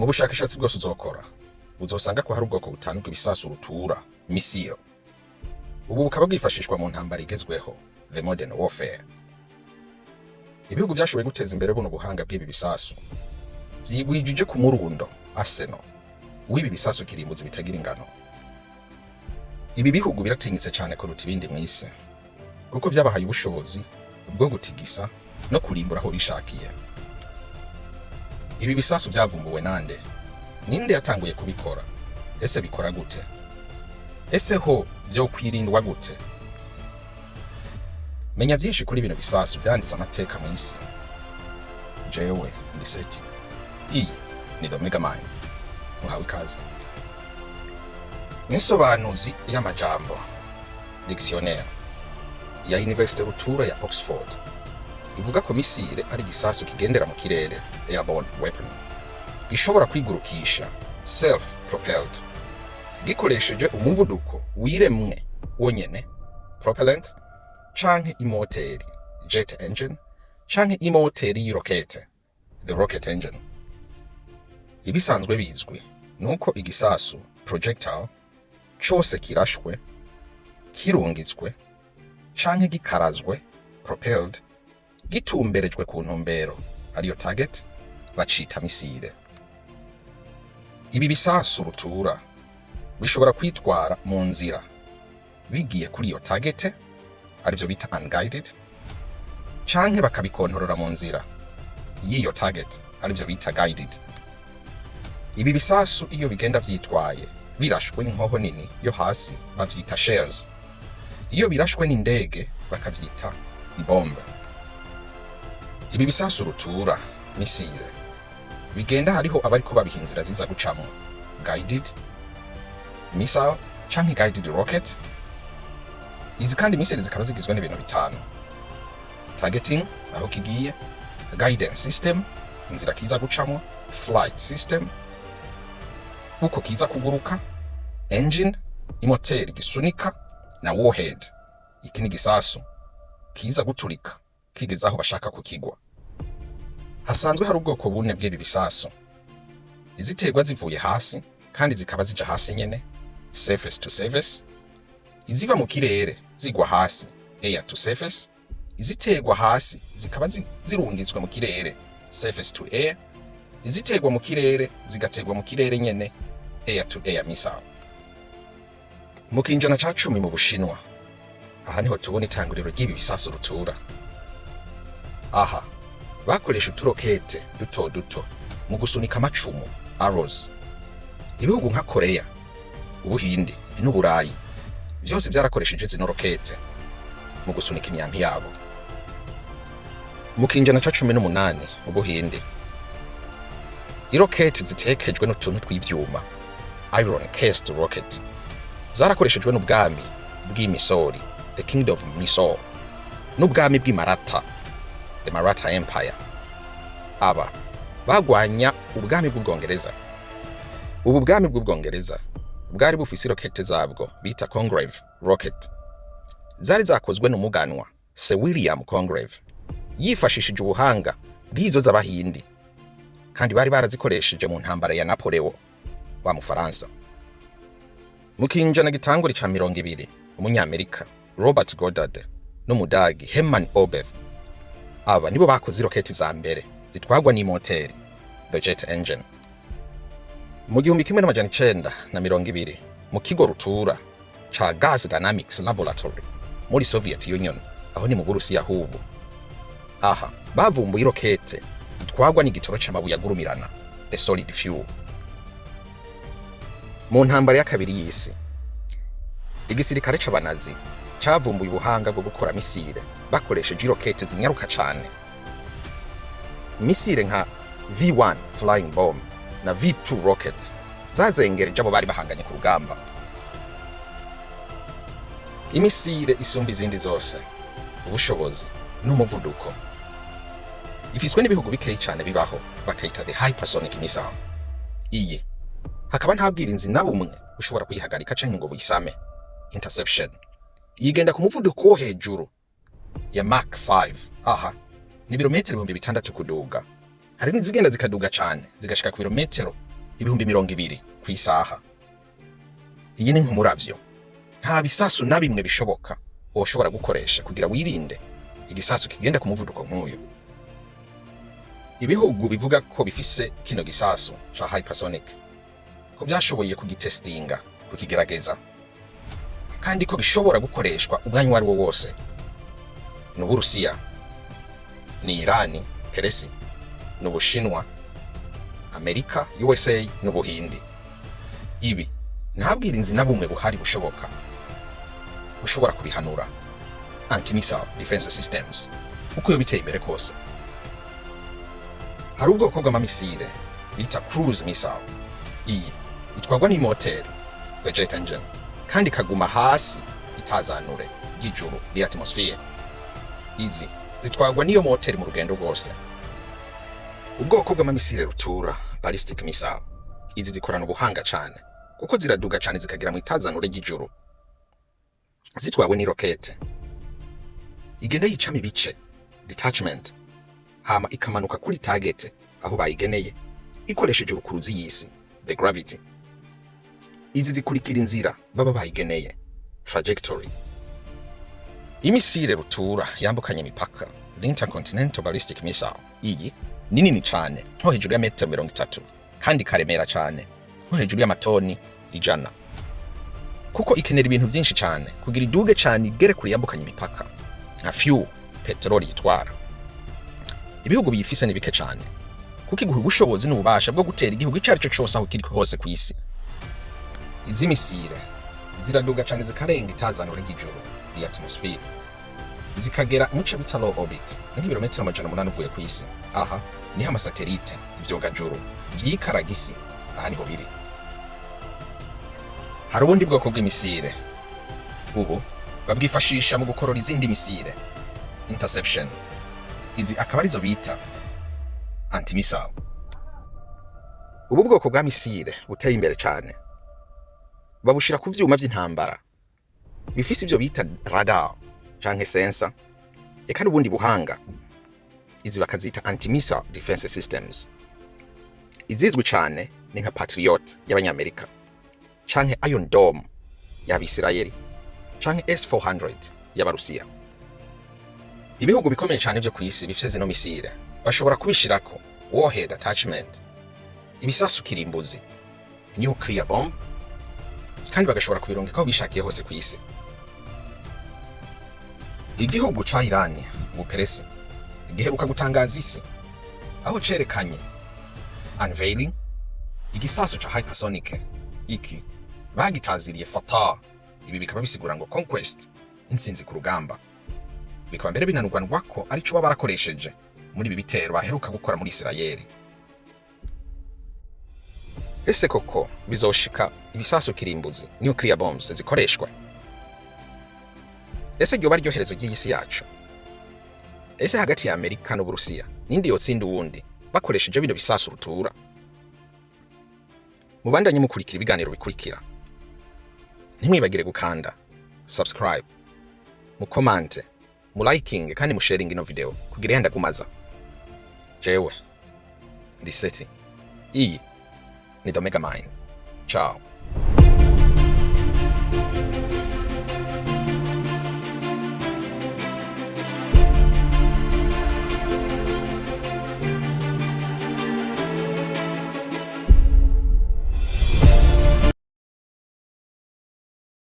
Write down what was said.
Mu bushakashatsi bwose uzokora, uzosanga ko hari ubwoko butanu bw'ibisasu rutura, missile. Ubu bukaba bwifashishwa mu ntambara igezweho, the modern warfare. Ibihugu vyashoboye guteza imbere buno buhanga bw'ibi bisasu vyigwijije ku murundo, arsenal, w'ibi bisasu kirimbuzi bitagira ingano. Ibi bihugu biratinyitse cane kuruta ibindi mw'isi, kuko vyabahaye ubushobozi bwo gutigisa no kurimbura aho bishakiye. Ibi bisasu vyavumbuwe nande? Ninde yatanguye kubikora? Ese bikora gute? Ese ho vyokwirindwa gute? Menya vyinshi kuri bino bisasu vyanditse amateka mw'isi. Jewe ndi Seti, iyi ni The Mega Mind. Muhawe ikaze. Insobanuzi y'amajambo, dictionnaire ya Université Rutura ya Oxford, ivuga ko missile ari igisasu kigendera mu kirere, airborne weapon, gishobora kwigurukisha, self propelled, gikoresheje umuvuduko wiremwe wonyene, propellant, canke imoteri, jet engine, canke imoteri y'irokete, the rocket engine. Ibisanzwe bizwi nuko igisasu, projectile, cose kirashwe, kirungitswe canke gikarazwe, propelled, gitumberejwe ku ntumbero ariyo target, bacita missile. Ibi bisasu rutura bishobora kwitwara mu nzira bigiye kuri iyo target, arivyo bita unguided, canke bakabikontorora mu nzira y'iyo target, arivyo bita guided. Ibi bisasu iyo bigenda vyitwaye birashwe n'inkoho nini yo hasi bavyita shells, iyo birashwe n'indege bakavyita ibombe. Ibi bisasu rutura, missile, bigenda hariho abariko babiha inzira ziza gucamwo, guided missile canke guided rocket. Izi kandi missile zikaba zigizwe n'ibintu bitanu: targeting, aho kigiye; guidance system, inzira kiza gucamwo; flight system, uko kiza kuguruka; engine, imoteri gisunika; na warhead, iki ni gisasu kiza guturika kigeze aho bashaka kukigwa. Hasanzwe hari ubwoko bune bw'ibi bisasu: iziterwa zivuye hasi kandi zikaba zija hasi nyene, surface to surface; iziva mu kirere zigwa hasi, air to surface; iziterwa hasi zikaba zirungitswe mu kirere, surface to air; iziterwa mu kirere zigaterwa mu kirere nyene, air to air missile. Mu kinjana ca 10 mu Bushinwa, aha niho tubona itanguriro ry'ibi bisasu rutura. Aha bakoresha uturokete duto duto mu gusunika amacumu, arrows. Ibihugu nka Korea, Ubuhindi n'Uburayi vyose vyarakoresheje zino rokete mu gusunika imyampi yabo. Mu kinjana ca 18 mu Buhindi, iroketi zitekejwe n'utuntu tw'ivyuma, iron cased rocket, zarakoreshejwe n'ubwami bw'imisori, the Kingdom of Mysore, n'ubwami bw'imarata, the Maratha Empire. Aba bagwanya ubwami bw'Ubwongereza. Ubu bwami bw'Ubwongereza bwari bufise irokete zabwo bita Congreve rocket, zari zakozwe n'umuganwa Sir William Congreve yifashishije ubuhanga bw'izo z'Abahindi, kandi bari barazikoresheje mu ntambara ya Napoleon wa Mufaransa. Mu kinjana gitangura ca 20, Umunyamerika Robert Goddard n'Umudagi Hermann Oberth, aba nibo bakoze iroketi za mbere zitwagwa n'imoteri, the jet engine. Mu 1920, mu kigo rutura ca Gas Dynamics Laboratory muri Soviet Union, aho ni mu Burusiya hubu, aha bavumbuye irokete itwagwa n'igitoro c'amabuye agurumirana, the solid fuel. Mu ntambara ya kabiri y'isi, igisirikare c'Abanazi cavumbuye ubuhanga bwo gukora missile bakoresheje irokete zinyaruka cane. Missile nka V1 flying bomb na V2 rocket zazengereje abo bari bahanganye ku rugamba. Imissile isumba izindi zose ubushobozi n'umuvuduko ifiswe n'ibihugu bikeyi cane bibaho, bakayita the hypersonic missile. Iyi hakaba nta bwirinzi na bumwe bushobora kuyihagarika canke ngo buyisame, interception. Yigenda ku muvuduko wo hejuru ya Mach 5, aha ni ibirometero 6000 kuduga. Hari n'izigenda zikaduga cane zigashika ku birometero 20,000 ku isaha. Iyi ni nk'umuravyo. Nta bisasu na bimwe bishoboka woshobora gukoresha kugira wirinde igisasu kigenda ku muvuduko nk'uyu. Ibihugu bivuga ko bifise kino gisasu ca hypersonic, ko vyashoboye kugitestinga, kukigerageza, kandi ko gishobora gukoreshwa umwanya uwo ari wo wose, ni Uburusiya, ni Irani, Peresi, ni Ubushinwa, Amerika, USA n'Ubuhindi. Ibi nta bwirinzi na bumwe buhari bushoboka bushobora kubihanura, anti-missile defense systems, uko yo biteye imbere kose. Hari ubwoko bw'amamisire bita cruise missile. Iyi itwarwa n'imoteri, the jet engine, kandi ikaguma hasi itazanure ry'ijuru, the atmosphere. Izi zitwarwa n'iyo moteri mu rugendo rwose. Ubwoko bw'amamisire rutura, ballistic missile, izi zikorana ubuhanga cane kuko ziraduga cane zikagera mu itazanure ry'ijuru zitwawe n'irokete igenda yicamo ibice, detachment, hama ikamanuka kuri target aho bayigeneye ikoresheje urukuruzi y'isi, the gravity. Izi zikurikira inzira baba bayigeneye, trajectory. Imisire rutura yambukanye imipaka, the intercontinental ballistic missile, iyi ni nini cane, nko hejuru ya metero 30, kandi ikaremera cane, nko hejuru y'amatoni 100, kuko ikenera ibintu vyinshi cane kugira iduge cane igere kure yambukanye imipaka, nka fuel, peteroli yitwara. Ibihugu biyifise ni bike cane, kuko iguha ubushobozi n'ububasha bwo gutera igihugu ico ari cyo cose aho kiri hose kw'isi. Izi misire ziraduga cane zikarenga itazanure ry'ijuru, the atmosphere, zikagera mu co bita low orbit, ni nk'ibirometero 800 uvuye kw'isi. Aha niho amasatelite, ivyogajuru vyikaraga isi, aha niho biri. Hari ubundi bwoko bw'imisire, ubu babwifashisha mu gukorora izindi misire, interception. Izi akaba arizo bita anti-missile. Ubu bwoko bwa misile buteye imbere cane babushira ku vyuma vy'intambara bifise ivyo bita radar canke sensor, eka n'ubundi buhanga. Izi bakazita anti-missile defense systems. Izizwi cane ni nka Patriot y'Abanyamerika, canke Iron Dome y'Abisirayeli, canke S-400 y'Abarusiya. Ibihugu bikomeye cane vyo kw'isi bifise zino misile bashobora kubishirako warhead attachment, ibisasu kirimbuzi, nuclear bomb, kandi bagashobora kubirungika aho bishakiye hose kw'isi. Igihugu ca Irani, Ubuperesi, giheruka gutangaza isi aho cerekanye, unveiling, igisasu ca hypersonic. Iki bagitaziriye Fatah. Ibi bikaba bisigura ngo conquest, intsinzi ku rugamba. Bikaba mbere binanurwanwa ko arico baba barakoresheje muri ibi bitero baheruka gukora muri Isirayeli. Ese koko bizoshika ibisasu kirimbuzi, nuclear bombs, zikoreshwa? Ese ryoba ryo herezo ry'isi yacu? Ese hagati ya Amerika n'Uburusiya ninde yotsinda uwundi bakoresheje bino bisasu rutura? Mubandanye mukurikira ibiganiro bikurikira. Ntimwibagire gukanda subscribe, mukomante, mulikinge kandi musharinge ino video kugira yenda gumaza. Jewe ndi Seti, iyi ni The Mega Mind. Ciao.